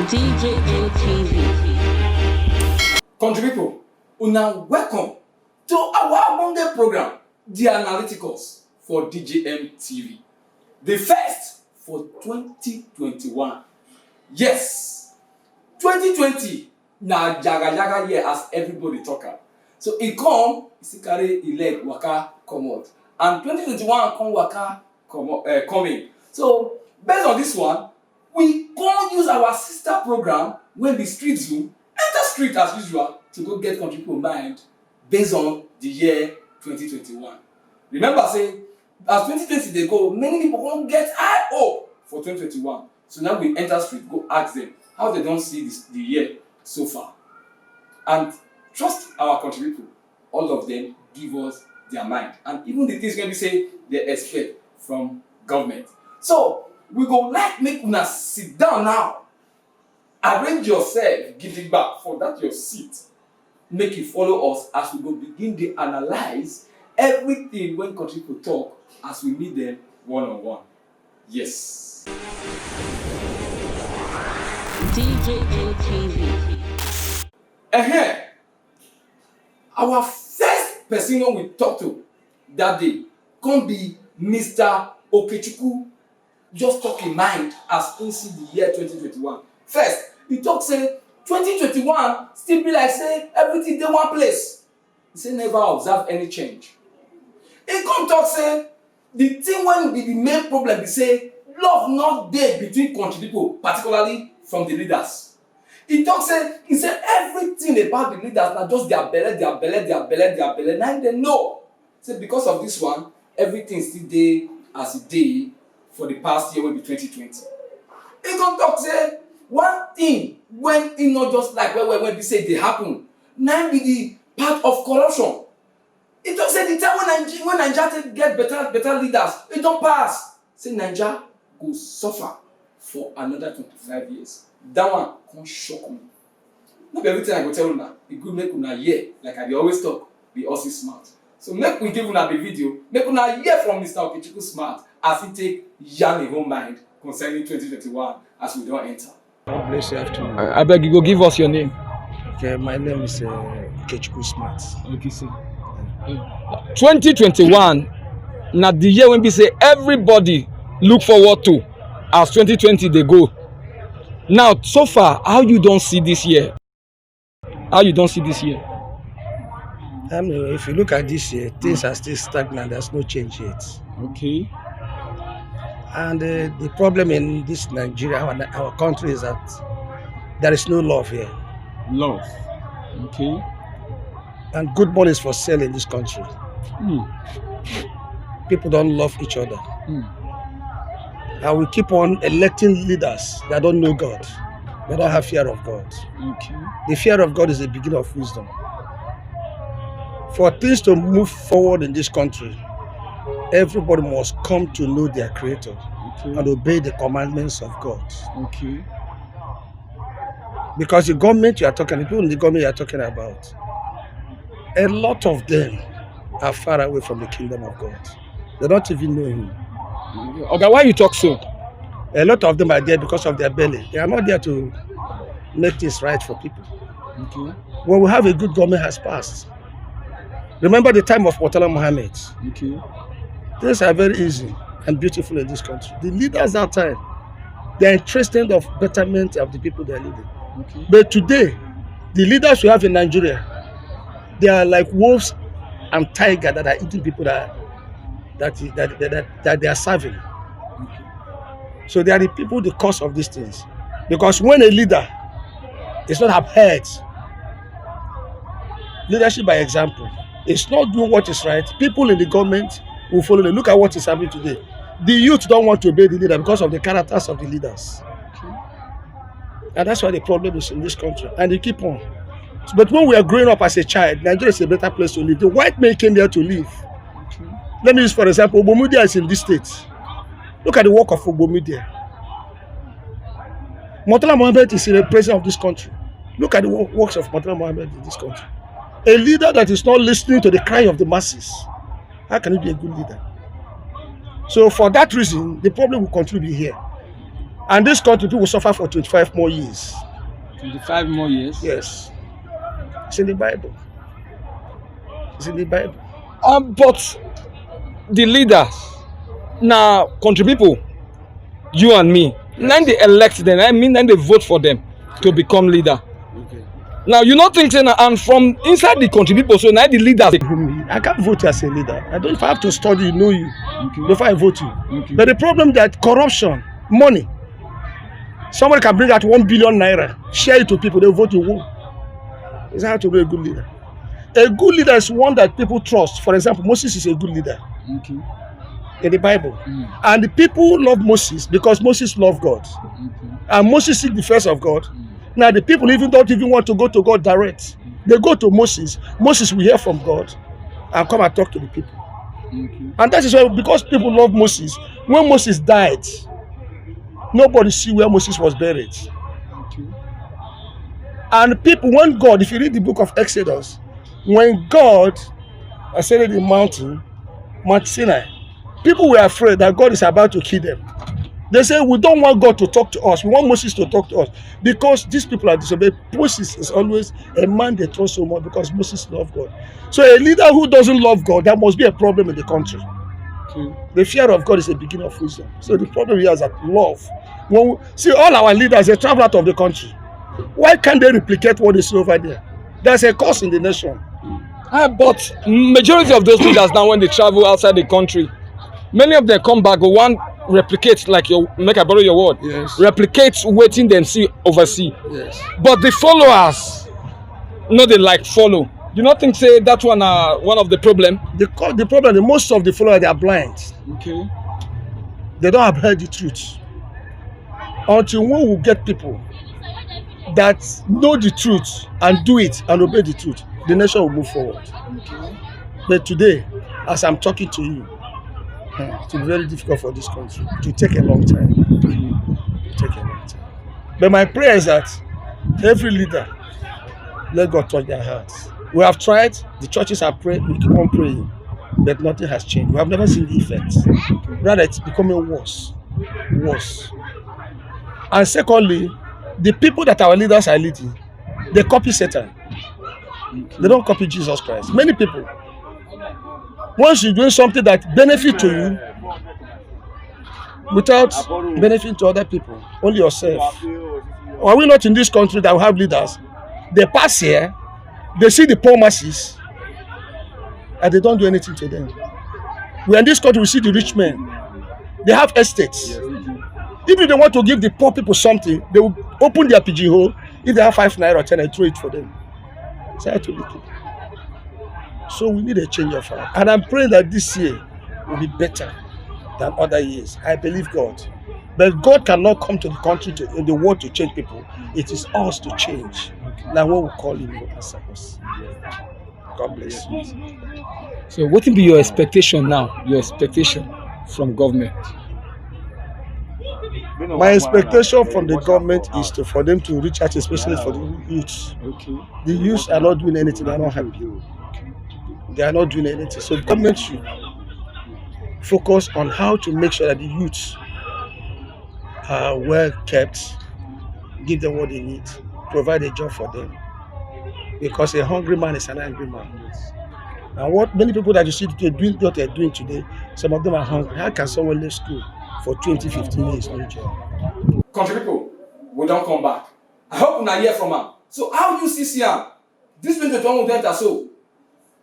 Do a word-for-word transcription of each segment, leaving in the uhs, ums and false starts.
D J M T V. Country people, una welcome to our ogbonge program, The Analyticals, for D J M T V. The first for twenty twenty-one. Yes, twenty twenty na yaga yaga year, as everybody talk am. So e come, e still carry e leg waka comot, and twenty twenty-one come waka comot, uh, come in. So based on this one, we come use our sister program wey be Street Zoom enter street as usual to go get country people mind based on the year twenty twenty-one. Remember say as twenty twenty dey go, many people come get high hope for twenty twenty-one. So now we enter street, go ask them how they don see this, the year so far. And trust our country people, all of them give us their mind and even the things wey be say they expect from government. So we go like make una sit down now, arrange yourself gidigba for that your seat, make you follow us as we go begin dey analyse everything wey country people talk as we meet them one on one. Yes. D J M T V. Ehen, our first person wey we talk to that day come be Mister Okechukwu. Just talk im mind as im see the year twenty twenty-one. First, e talk say twenty twenty-one still be like say everything dey one place. E say never observe any change. E come talk say the thing wey be the main problem be say love no dey between country people, particularly from the leaders. E talk say, e say everything about the leaders na just their belle, their belle, their belle, their belle. Na im dem know. Say because of this one, everything still dey as e dey for the past year wey be twenty twenty. E come talk say one thing wey e no just like well well wey be say e dey happen na im be the part of corruption. E talk say the time wey Naija, wey Naija take get better better leaders, e don pass. Say Naija go suffer for another twenty-five years. That one come shock me. No be everything I go tell una, e good make una hear. Like I dey always talk, be Aussie smart. So make we give una the video, make una hear from Mister Okechukwu smart as he take yarn him own mind concerning twenty twenty-one as we don enter. God bless you afternoon. I beg you go give us your name. Okay, my name is uh, Kechukwu Smart. Okay, sir. twenty twenty-one na the year wey be say everybody look forward to as twenty twenty dey go. Now, so far, how you don see this year? How you don see this year? I mean, if you look at this year, things are still stagnant. There's no change yet. Okay. And uh, the problem in this Nigeria, our, our country, is that there is no love here. Love. Okay. And good money is for sale in this country. Hmm. People don't love each other. Hmm. And we keep on electing leaders that don't know God. They don't have fear of God. Okay. The fear of God is the beginning of wisdom. For things to move forward in this country, everybody must come to know their Creator Okay. and obey the commandments of God. Okay. Because the government you are talking, the people in the government you are talking about, a lot of them are far away from the kingdom of God. They don't even know Him. Okay, why you talk so? A lot of them are there because of their belly. They are not there to make things right for people. Okay. When we have a good government has passed, remember the time of Murtala Mohammed. Okay. Things are very easy and beautiful in this country. The leaders that time, they are interested of betterment of the people they are leading. Okay. But today, the leaders we have in Nigeria, they are like wolves and tiger that are eating people that that that, that, that, that they are serving. So they are the people the cause of these things. Because when a leader is not upheld, leadership by example, is not doing what is right, people in the government will follow them. Look at what is happening today. The youth don't want to obey the leader because of the characters of the leaders. And that's why the problem is in this country. And they keep on. But when we are growing up as a child, Nigeria is a better place to live. The white men came here to live. Let me use, for example, Obomudia is in this state. Look at the work of Obomudia. Murtala Mohammed is in the president of this country. Look at the wo- works of Murtala Mohammed in this country. A leader that is not listening to the cry of the masses, how can he be a good leader? So for that reason, the problem will continue to be here. And this country, people suffer for twenty-five more years. Twenty-five more years. Yes. It's in the Bible. It's in the Bible. Um, but the leaders, now country people, you and me, then they elect them. I mean, then they vote for them to become leader. Okay. Now you not think say na, and from inside the country people, so now the leaders. I can't vote as a leader. I don't. If I have to study, know you Okay. before I vote you. Okay. But the problem that corruption, money. Somebody can bring out one billion naira, share it to people, they vote you win. Is that how to be a good leader? A good leader is one that people trust. For example, Moses is a good leader Okay. in the Bible. Mm. And the people love Moses because Moses loved God. Okay. And Moses seek the face of God. Mm. Now the people even don't even want to go to God direct. They go to Moses. Moses will hear from God and come and talk to the people. Okay. And that is why, because people love Moses, when Moses died, nobody see where Moses was buried. Okay. And people, when God, if you read the book of Exodus, when God ascended the mountain, Mount Sinai, people were afraid that God is about to kill them. They say, "We don't want God to talk to us. We want Moses to talk to us." Because these people are disobeyed. Moses is always a man they trust so much because Moses loved God. So a leader who doesn't love God, there must be a problem in the country. Okay. The fear of God is the beginning of wisdom. So the problem here is that love. When we, see, all our leaders, they travel out of the country. Why can't they replicate what they see over there? There's a curse in the nation. Ah, but majority of those leaders now, when they travel outside the country, many of them come back go one replicate, like, your, make I borrow your word, Yes. replicate wetin dem see overseas. Yes. But the followers no dey like follow. You no think say that one na one of the problem? The, co- the problem, the most of the followers, they are blind. Okay. They don't have heard the truth. Until when we get people that know the truth and do it and obey the truth, the nation will move forward. But today, as I'm talking to you, hmm, it will be very difficult for this country. It will take a long time. It will take a long time. But my prayer is that every leader, let God touch their hearts. We have tried, the churches have prayed, we keep on praying, but nothing has changed. We have never seen the effects. Rather, it's becoming worse, worse. And secondly, the people that our leaders are leading, they copy Satan. They don't copy Jesus Christ. Many people, once you're doing something that benefit to you, without benefiting to other people, only yourself. Are we not in this country that we have leaders? They pass here, they see the poor masses, and they don't do anything to them. We are in this country, we see the rich men. They have estates. If they want to give the poor people something, they will open their pigeon hole. If they have five naira or ten, I throw it for them. So I have to be people. So we need a change of heart. And I'm praying that this year will be better than other years. I believe God. But God cannot come to the country, to, in the world, to change people. It is us to change. Now what we call him will answer us. God bless you. So wetin be your expectation now? Your expectation from government? My expectation from the government is to, for them to reach out, especially for the youth. Okay. The youth are not doing anything. They are not happy. They are not doing anything. So government should focus on how to make sure that the youth are well kept, give them what they need, provide a job for them. Because a hungry man is an angry man. And what many people that you see today doing what they're doing today, some of them are hungry. How can someone leave school for twenty, fifteen years, no job? Country people, we don come back. I hope una hear from am. So how you see see am? This twenty twenty-one we don enter, so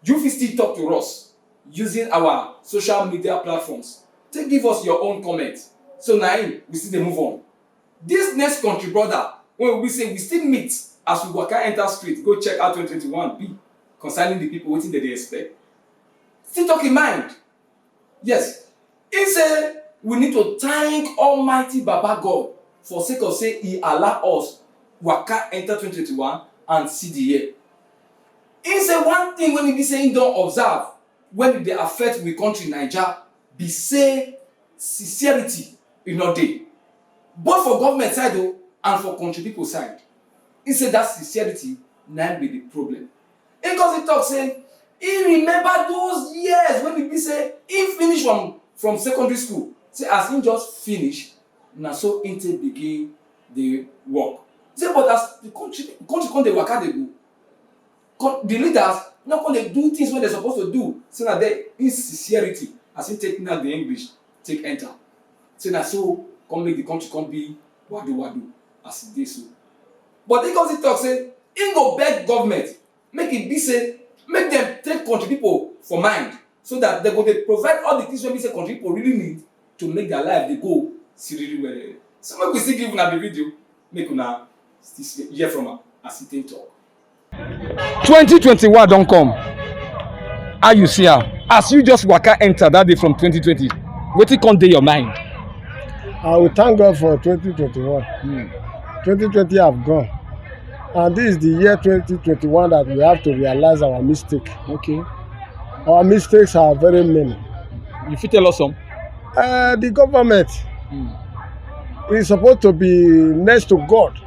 you fit still talk to us using our social media platforms. Take give us your own comment. So na im we still dey move on. This next country brother, when we say we still meet as we waka enter street go check how twenty twenty-one be concerning the people, wetin dem dey expect. Still talk im mind. Yes, he say we need to thank Almighty Baba God for sake of say he allow us waka enter twenty twenty-one and see the year. He say one thing when he be say he don observe when e dey affect we country Naija be say sincerity e no dey, both for government side o and for country people side. He say that sincerity na im be the problem. He come still talk say he remember those years when e be say he finish from from secondary school, say as he just finish, Na so im take begin dey work. Say, but as the country, country come dey waka dey go, co-, the leaders no come dey do things wey dem suppose to do. Say na there insincerity, as im take knack the English, take enter. Say na so come make the country come be wadu wadu as e dey so. But im come still talk say im go beg government make e be say make dem take country people for mind, so that dem go dey provide all the things wey be say country people really need to make their life dey go siriri well. So make we still give una the video, make una still see, hear from am as e take talk. Twenty twenty-one don come. How you see am? As you just waka enter that day from twenty twenty, wetin come dey your mind? I will thank God for twenty twenty-one. Hmm. twenty twenty have gone. And this is the year twenty twenty-one that we have to realize our mistake. Okay. Our mistakes are very many. You fit tell us some? Uh, the government is supposed to be next to God.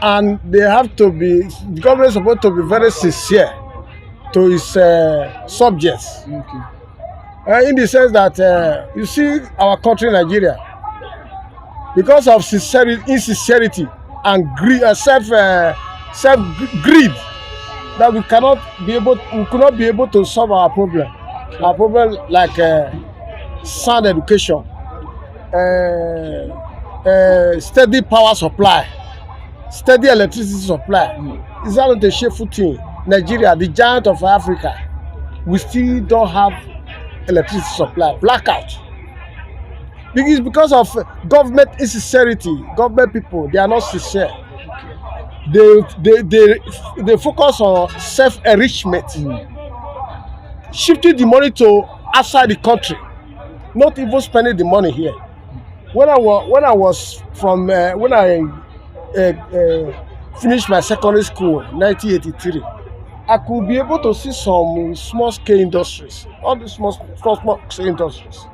And they have to be, the government is supposed to be very sincere to its uh, subjects. Okay. Uh, in the sense that, uh, you see, our country, Nigeria, because of sincerity, insincerity, and greed, uh, self, uh, self gr-, greed, that we cannot be able, we could not be able to solve our problem. Our problem, like, uh, sound education, uh, uh, steady power supply, steady electricity supply. Mm. Is that not a shameful thing? Nigeria, the giant of Africa, we still don't have electricity supply. Blackout. Because, because of government insincerity, government people, they are not sincere. They, they, they, they focus on self-enrichment, mm, shifting the money to outside the country, not even spending the money here. When I was, when I was from, uh, when I uh, uh, finished my secondary school, nineteen eighty-three, I could be able to see some small scale industries, all the small, small, small scale industries,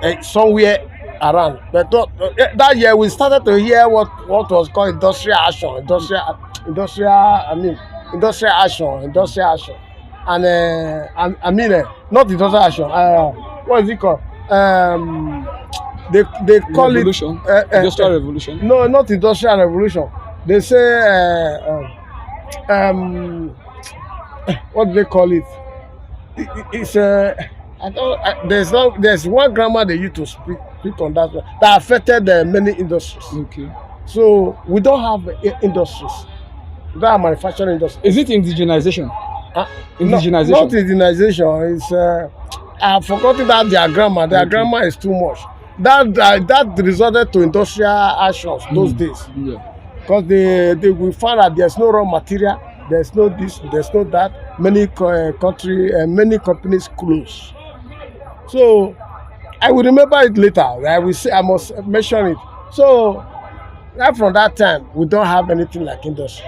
uh, somewhere around. But that, uh, that year we started to hear what, what was called industrial action, industrial, industrial, I mean, industrial action, industrial action. And, uh, I, I mean, uh, not industrial action. Uh, what is it called? Um, they, they call revolution? It, uh, uh, industrial uh, revolution? No, not industrial revolution. They say, uh, um, um, what do they call it? It, it, it's, uh, I don't, I, there's no, there's one grammar they used to speak, speak on that one that affected, uh, many industries. Okay. So we don't have, uh, industries. We don't have manufacturing industry. Is it indigenization? Huh? Indigenization? No, not indigenization. It's, uh, I've forgotten that their grammar. Their, okay, grammar is too much. That, uh, that resulted to industrial actions those, mm, days. Yeah. Because they, they, we found that there's no raw material, there's no this, there's no that. Many co-, uh, country, uh, many companies close. So I will remember it later. I will say, I must mention it. So right from that time, we don't have anything like industry.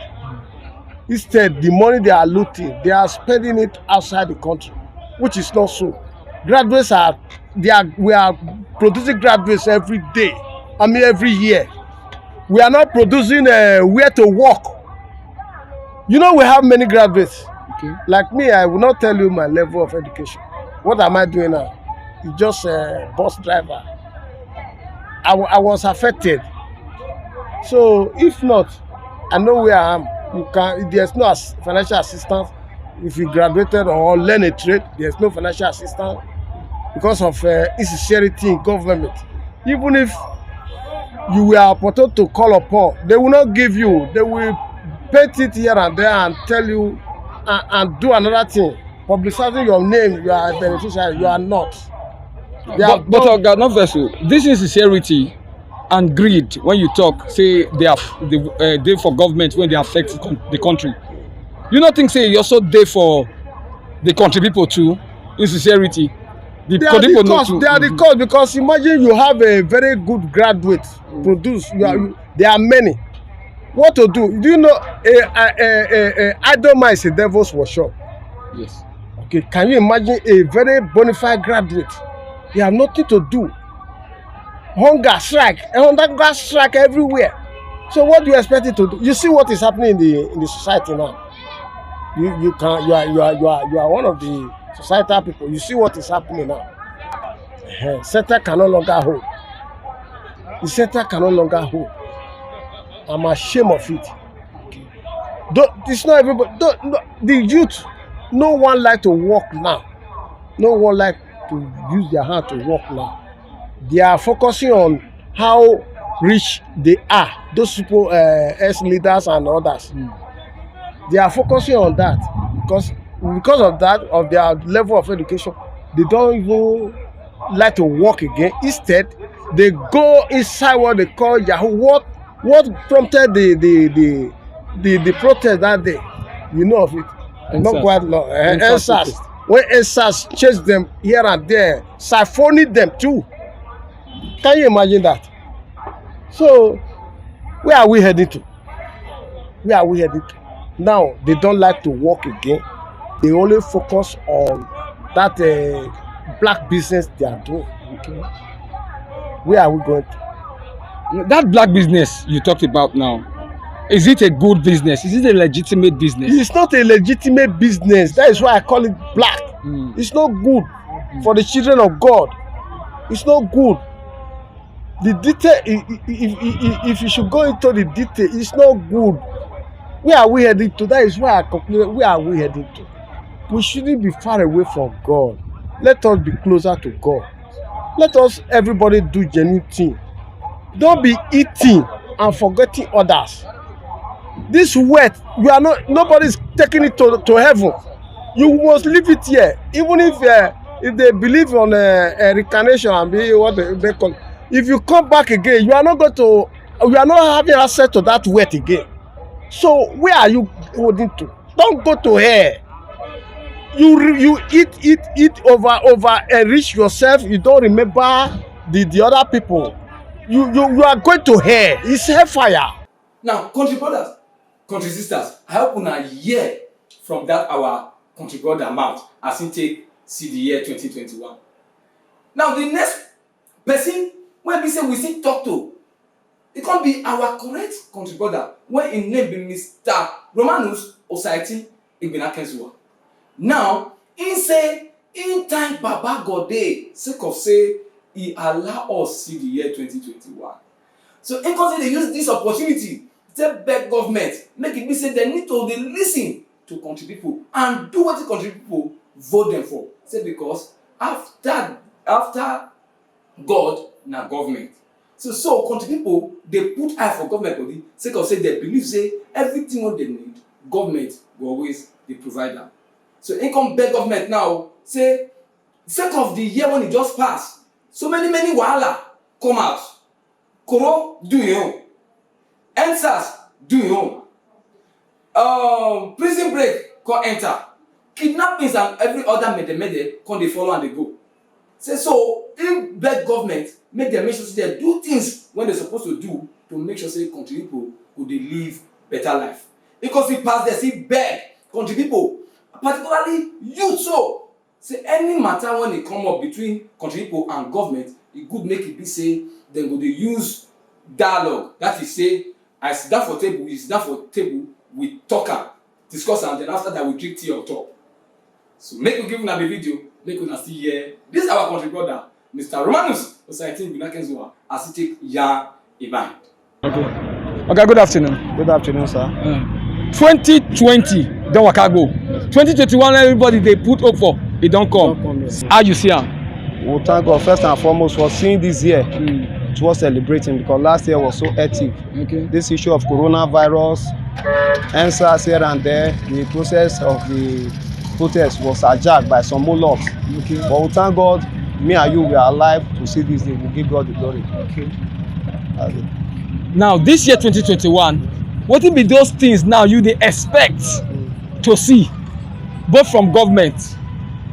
Instead, the money they are looting, they are spending it outside the country, which is not so. Graduates are, they are, we are producing graduates every day. I mean, every year. We are not producing, uh, where to work. You know, we have many graduates. Okay. Like me, I will not tell you my level of education. What am I doing now? It's just a bus driver. I, wa-, I was affected. So if not, I know where I am. You can, there's no as-, financial assistance. If you graduated or learn a trade, there's no financial assistance because of, uh, insincerity in government. Even if you were opportune to call upon, they will not give you. They will paint it here and there and tell you and, and do another thing, publicizing your name. You are a beneficiary. You are not. They are, but, but not, Oga, no vex o. This insincerity and greed, when you talk say they are, they, uh, dey for government when they affect con-, the country, you no think say you also dey for the country people too? Insincerity. The, they are the cause. They are the cause, because imagine you have a very good graduate produce. You are, you, there are many. What to do? Do you know a, a, a, a, a idle mind is a devil's workshop? Yes. Okay, can you imagine a very bona fide graduate? They have nothing to do. Hunger strike, hunger strike everywhere. So what do you expect it to do? You see what is happening in the, in the society now. You, you can, you are, you are, you are, you are one of the societal people. You see what is happening now. Eh, center can no longer hold. The center can no longer hold. I'm ashamed of it. Though, it's not everybody. Though, no, the youth, no one like to work now. No one like to use their hand to work now. They are focusing on how rich they are. Those people, uh, as leaders and others, they are focusing on that because because of that, of their level of education, they don't even like to work again. Instead, they go inside what they call Yahoo. What what prompted the the the the, the protest that day? You know of it. Not quite long. Eh, EndSARS. When EndSARS chased them here and there, siphoning them too. Can you imagine that? So, where are we heading to? Where are we heading to? Now, they don't like to work again. They only focus on that, uh, black business they are doing. Okay. Where are we going to? That black business you talked about now, is it a good business? Is it a legitimate business? It's not a legitimate business. That is why I call it black. Mm. It's not good for the children of God. It's not good. The detail, if, if, if, if you should go into the detail, it's not good. Where are we heading to? That is why I concluded, where are we heading to? We shouldn't be far away from God. Let us be closer to God. Let us, everybody, do genuine thing. Don't be eating and forgetting others. This wealth, you are not, nobody is taking it to, to heaven. You must leave it here. Even if, uh, if they believe on, uh, uh, reincarnation and be what they, they call, if you come back again, you are not going to, you are not having access to that wealth again. So where are you holding to? Don't go to hell. You re- you eat, eat, eat, over over enrich yourself. You don't remember the the other people. You you you are going to hell. It's hellfire. Now, country brothers, country sisters, I hope una hear from that our country brother mouth as he take see the year twenty twenty-one. Now, the next person wey be say we still talk to, e come be our correct country brother wey im name be Mister Romanus Osaiti Igbinakezuwa. Now, im say im thank Baba God dey sake of say e allow us see the year twenty twenty-one. So im come say dey use this opportunity take beg government make e be say dem need to dey listen to country people and do wetin country people vote dem for. Say because after after God na government. So so country people dey put eye for government body sake of say dem believe say everything wey dem need, government go always dey provide am. So im come beg government now say sake of the year when e just pass, so many many wahala come out. Koro do im own, EndSARS do im own, um, Prison Break come enter, kidnappings and every other mede mede come dey follow and dey go. Say so im beg government make dem make sure say dem do things wey dem suppose to do to make sure say country people go dey live better life. Because e pass dem still beg country people, particularly youth, so say any matter when e come up between country people and government, e good make e be say dem go dey use dialogue. That is say, I sit down for table, you sit down for table, we talk am, discuss am, then after that we drink tea on top. So make we give una the video, make una still hear this our country brother, Mister Romanus Osaiti Binakenzuwa, as he take yarn im mind. Okay. Okay, good afternoon. Good afternoon, sir. Uh, twenty twenty don waka go. Twenty twenty-one, everybody dey put hope for. E don come. Don come, yes. How you see am? We thank God first and foremost for seeing this year. Mm. It was celebrating because last year was so hectic. Okay. This issue of coronavirus, EndSARS here and there, the process of the protest was hijacked by some molochs. Okay. But we thank God, me and you, we are alive to see this day. We give God the glory. Okay. That's it. Now, this year, twenty twenty-one, wetin be those things now you dey expect to see, both from government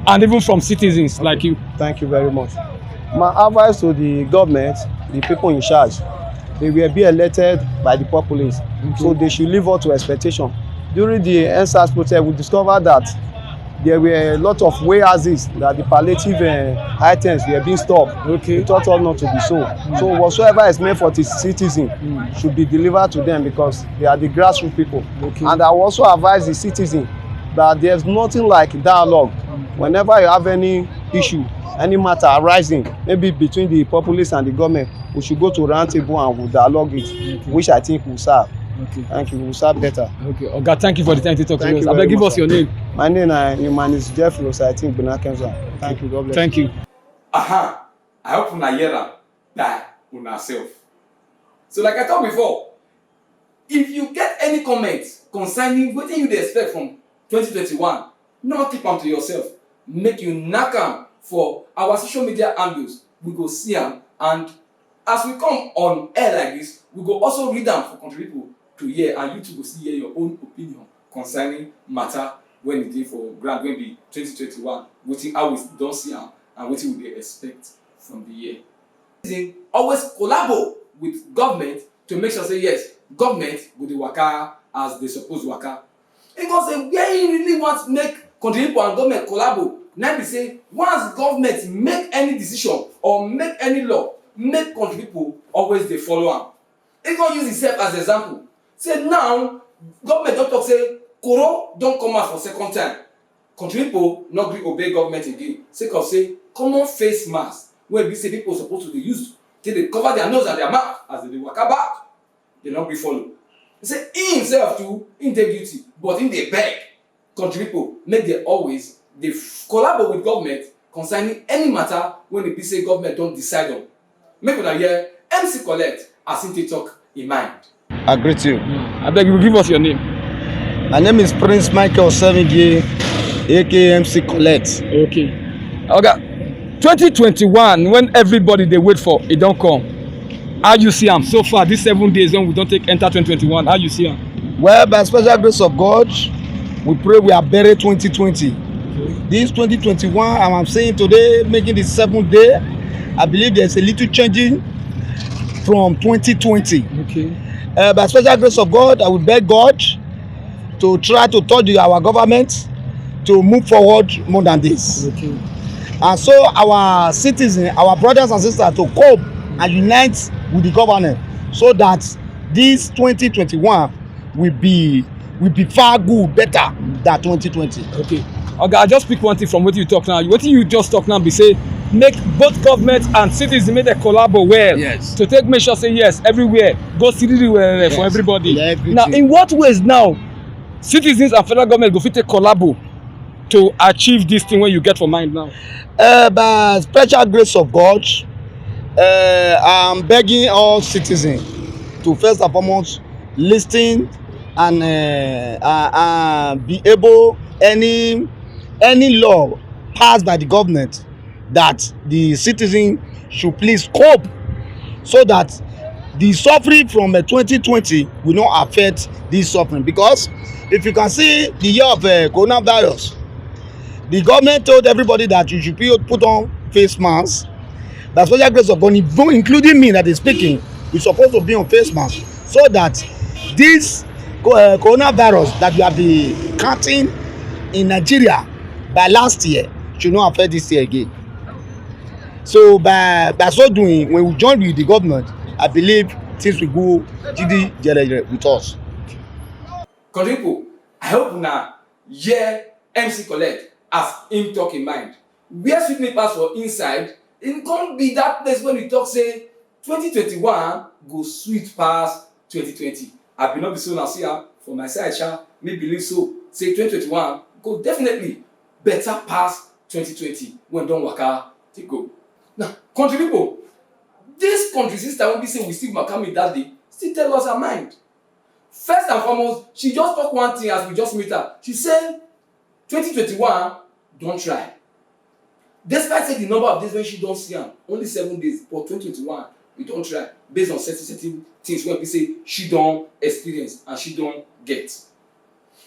and even from citizens like you? Thank you very much. My advice to the government, the people in charge, they will be elected by the populace. Okay. So they should live up to expectation. During the EndSARS protest, we discovered that there were a lot of warehouses that the palliative, uh, items were being stored. Okay. We thought ought not to be so. Mm. So whatsoever is meant for the citizen, mm, should be delivered to them because they are the grassroots people. Okay. And I will also advise the citizen that there's nothing like dialogue. Mm. Whenever you have any issue, any matter arising, maybe between the populace and the government, we should go to round table and we dialogue it, which I think will serve. Okay. Thank you. Will serve better. Okay, Oga, thank you for the time to talk to us. Abeg, give us your name. My name na Humanist Jeffrey Osaiti Gbinakenza. Thank you. God bless. Thank you. Aha, I hope una hear am by una self. So, like I talk before, if you get any comment concerning wetin you dey expect from twenty twenty-one, no keep am to yourself. Make you knack am for our social media handles. We go see am, and as we come on air like this, we go also read am for country people to hear, and you too go still hear your own opinion concerning matter when e dey for ground, wey be twenty twenty-one, wetin, how we don see am, and wetin we dey expect from the year. Always collabo with government to make sure say, yes, government go dey waka as they suppose waka. He go say where he really wants make country people and government collabo. Now be say once government make any decision or make any law, make country people always dey follow am. He go use himself as example. Say now government don talk say Koro don come out for second time. Country people no gree obey government again sake of say common face mask wey be say people suppose to dey use take dey cover their nose and their mouth as they dey waka back, they no gree follow. He say he himself too, he dey guilty, but he dey beg country people make they always dey f- collabo with government concerning any matter wey e be say government don decide on. Make una hear M C Collect as he take talk him mind. I greet you. Abeg, you give us your name. My name is Prince Michael Sevengie, A K A M C Collect. Okay. Oga, twenty twenty-one, when everybody dey wait for, e don come. How you see am so far, these seven days when we don take enter twenty twenty-one, how you see am? Well, by special grace of God, we pray we are buried twenty twenty. This twenty twenty-one, and I'm saying today, making the seventh day, I believe there's a little changing from twenty twenty. Okay. Uh, by special grace of God, I will beg God to try to touch the, our government to move forward more than this. Okay. And so our citizens, our brothers and sisters to cope and unite with the government so that this twenty twenty-one will be will be far good, better than twenty twenty. Okay. Oga, I just pick one thing from wetin you talk now. Wetin you just talk now be say make both government and citizens make dem collabo well. Yes. To take make sure say yes, everywhere go steady well for everybody. Yeah, everything. Now, in what ways now citizens and federal government go fit take collabo to achieve this thing wey you get for mind now? Uh, by special grace of God, uh, I'm begging all citizens to first and foremost listen and uh, uh, uh, be able any any law passed by the government that the citizen should please cope so that the suffering from uh, twenty twenty will not affect this suffering. Because if you can see the year of uh, coronavirus, the government told everybody that you should put put on face masks. By special grace of God, even including me that is speaking, we supposed to be on face masks so that this co- uh, coronavirus that we have been counting in Nigeria by last year should not affect this year again. So by by so doing, when we join with the government, I believe things will go jidi jere with us. Country people, I hope una hear M C Collect as him talk him mind. Where sweet me pass for inside, him come be that place when he talk say twenty twenty-one go sweet pass twenty twenty. I be not be so now see am for my side, sha. Me believe so. Say twenty twenty-one go definitely better pass twenty twenty when don waka dey go. Now, country people, this country sister wey be say we still waka meet that day still tell us her mind. First and foremost, she just talk one thing as we just meet her. She say twenty twenty-one don try. Despite say the number of days when she don see am, only seven days, but twenty twenty-one, we don try based on certain certain things wey be say she don experience and she don get.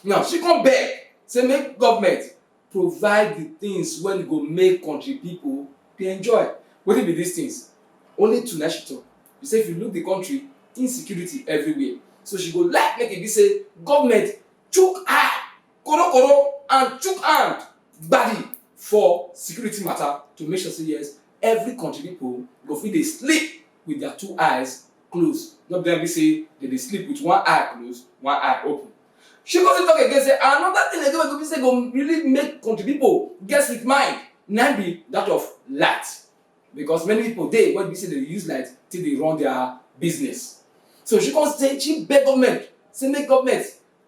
Now, she come beg say make government provide the things wey go make country people dey enjoy. Wetin be these things? Only two na she talk. She say if you look the country, insecurity everywhere. So she go like make e be say government chook eye, koro koro, and chook hand gbadi for security matter to make sure say yes, every country people go fit dey sleep with their two eyes close. No be dem be say dem dey sleep with one eye close, one eye open. She go still talk again say another thing again wey go be say go really make country people get sweet mind Na be that of light, because many people dey wey be say dey use light till dey run their business. So she come say she beg government, say make government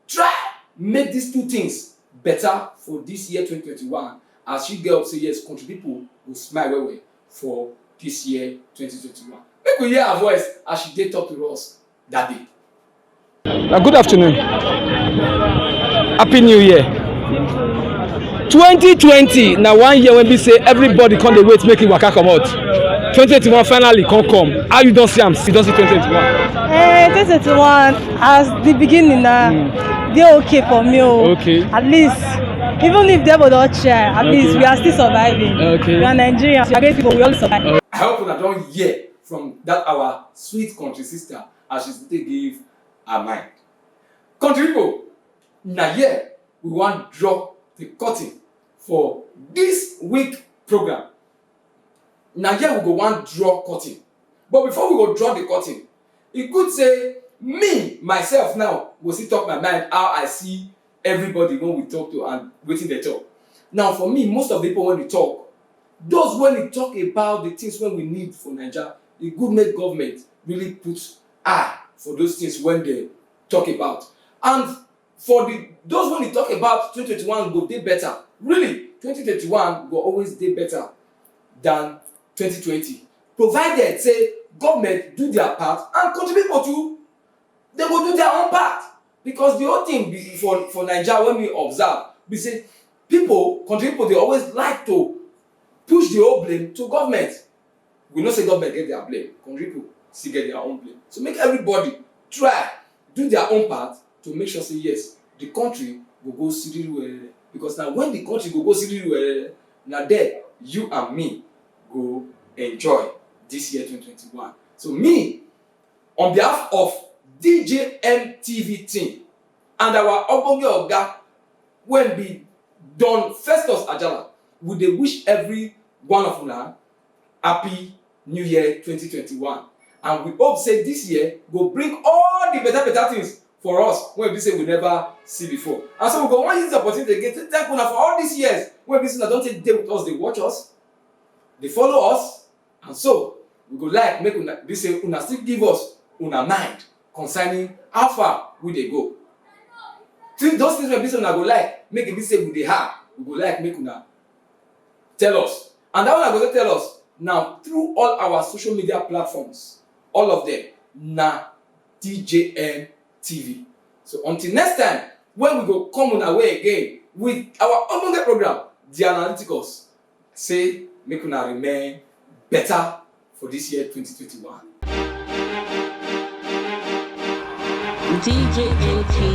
try make these two things better for this year twenty twenty-one, as she get up say yes, country people go smile well well for this year twenty twenty-one. Make we hear her voice as she dey talk to us that day. Uh, good afternoon. Happy New Year. twenty twenty na one year wey be say everybody come dey wait make e waka comot. twenty twenty-one finally come come. How you don see am? You don see twenty twenty-one? Eh, twenty twenty-one as the beginning na dey okay for me o. Okay. At least, even if devil don try, at least Okay. We are still surviving. Okay. We are Nigerians. We are great people. We always survive. I hope una don hear from that our sweet country sister as she take give her mind. Country people, na here we wan draw the curtain for this week program. Na here we go wan draw curtain. But before we go draw the curtain, e good say me myself now go still talk my mind how I see everybody when we talk to and wetin dem talk. Now for me, most of the people when we talk, those when we talk about the things when we need for Naija, e good make government really put eye for those things when they talk about. And for the those when we talk about twenty twenty-one go dey better. Really, twenty twenty-one go always dey better than twenty twenty, provided say government do their part and country people too, they go do their own part. Because the whole thing be for for Naija when we observe be say people, country people dey always like to push the whole blame to government. We know say government get their blame, country people still get their own blame. So make everybody try do their own part to make sure say yes, the country go go siriri well. Because now when the country go go siriri well, now there you and me go enjoy this year twenty twenty-one. So me, on behalf of D J M T V team and our ogbonge oga wey be Don Festus Ajala, we dey wish every one of una happy New Year twenty twenty-one, and we hope say this year go bring all the better better things for us wey be say we never see before. And so we go wan use the opportunity again to thank una for all these years wey be say una don take dey with us, dey watch us, dey follow us, and so we go like make una be say una still give us una mind concerning how far we dey go. Those things wey be say una go like make e be say we dey have, we go like make una tell us. And that one I go tell us now through all our social media platforms, all of them na D J M T V. So until next time, when we go come una way again with our ogbonge program, The Analyticals, say make una remain better for this year twenty twenty-one. D J M T V.